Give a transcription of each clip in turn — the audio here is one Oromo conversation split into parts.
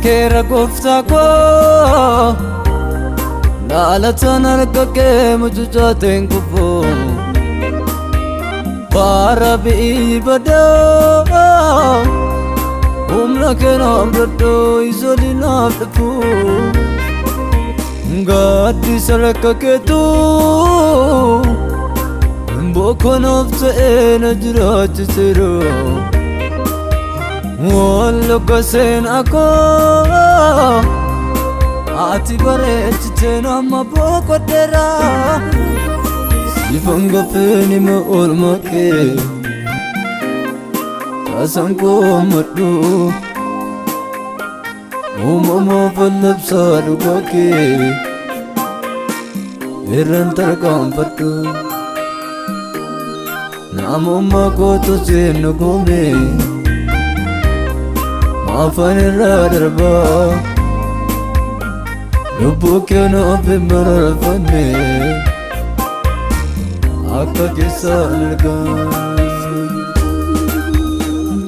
Beekeera gooftaa koo laalataan harka kee mucucaateen kufu baara bi'ii badaa humna keenaaf daddoo isoolinaaf dhufu gaaddisa harka keetu boqonaaf ta'ee na jiraachiseera. Wallo seenaa koo ati bareechitee nama boqodheera. Sifan gaffeen hima oolmaa kee taasaan koo madhu uumamaa fallabsaa dhugaa kee irraan tarkaanfadhu namummaa kootu seennu goome. Maafaan irraa darbaa lubbuu keenyaaf hin mararfanne akka keessaan argaa.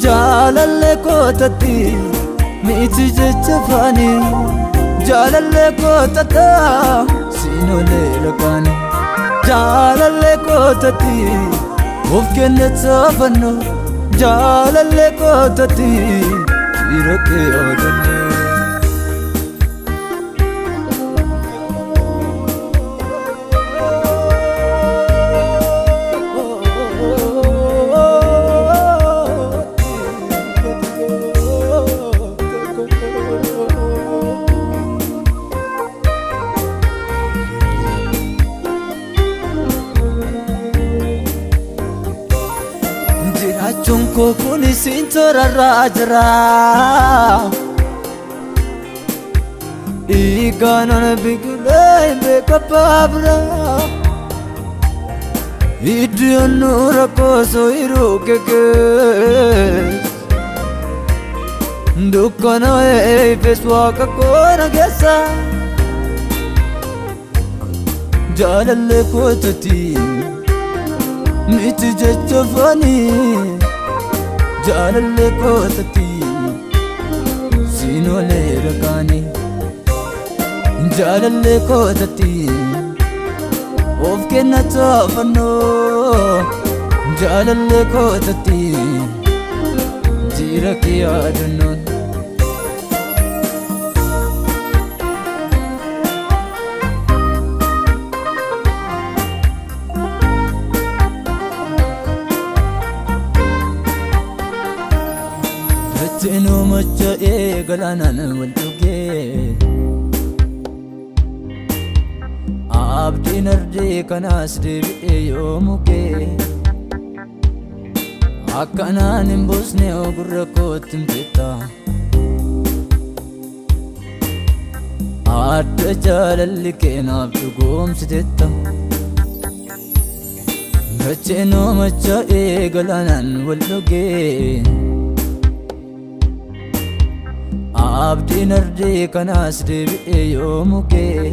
Jaalallee kootatti miti jecha faanii jaalallee kootata siinolee rakaanii jaalallee kootatti of kenneta fannoo jaalallee kootatti. Irake odanne jiraachuun koo kun isin torarraa jira. Dhiigaan biqilee beeka baabura. Iddoon nuura koosoo hiruu kekees. Dukkana eefes waaqa koona keessa. Jaalallee kootatti miti jecha faanii jaalallee kootatti siinolee rakaanii jaalallee kootatti of kennata fannoo jaalallee kootatti jira kee yaadannoon. Dacheenuu macha'ee galaanaan wal dhugee abdiin ardii kanaas deebi'ee yoo mugee akkanaan hin buusne gurra kootti himteetta adda jaalalli keenaaf dhugoomsiteetta. Dacheenuu macha'ee galaanaan wal dhugee abdiin ardii kanaas deebi'ee yoo mugee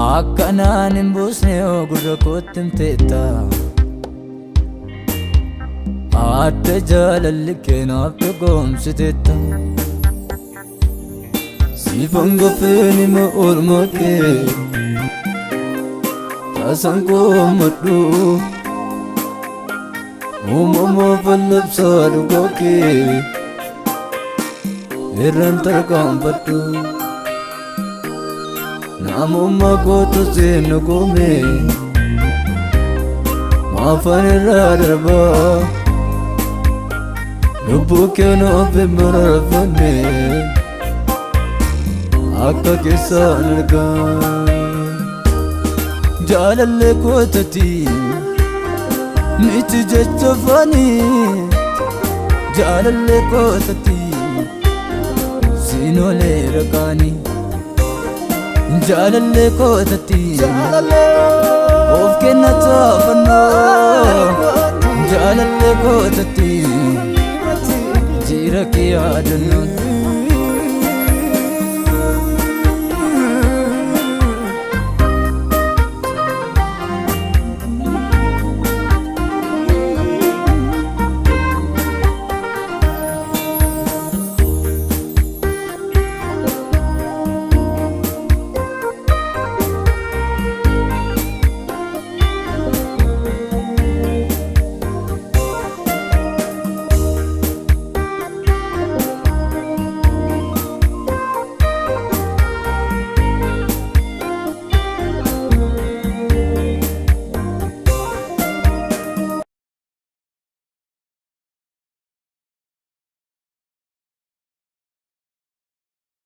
akkanaan hin buusne gurra kootti himteetta adda jaalalli keenaaf dhugoomsiteetta. Sifan gaffeen hima oolmaa kee taasaan koo madhu uumamaa fallabsaa dhugaa kee irraan tarkaanfadhu namummaa kootu seennu goome maafaan irraa darbaa lubbuu keenyaaf hin mararfanne akka keessaan argaa. Jaalallee kootatti miti jecha faanii jaalallee kootatti siinolee rakaanii jaalallee kootatti of kennata fannoo jaalallee kootatti jira kee yaadannoon.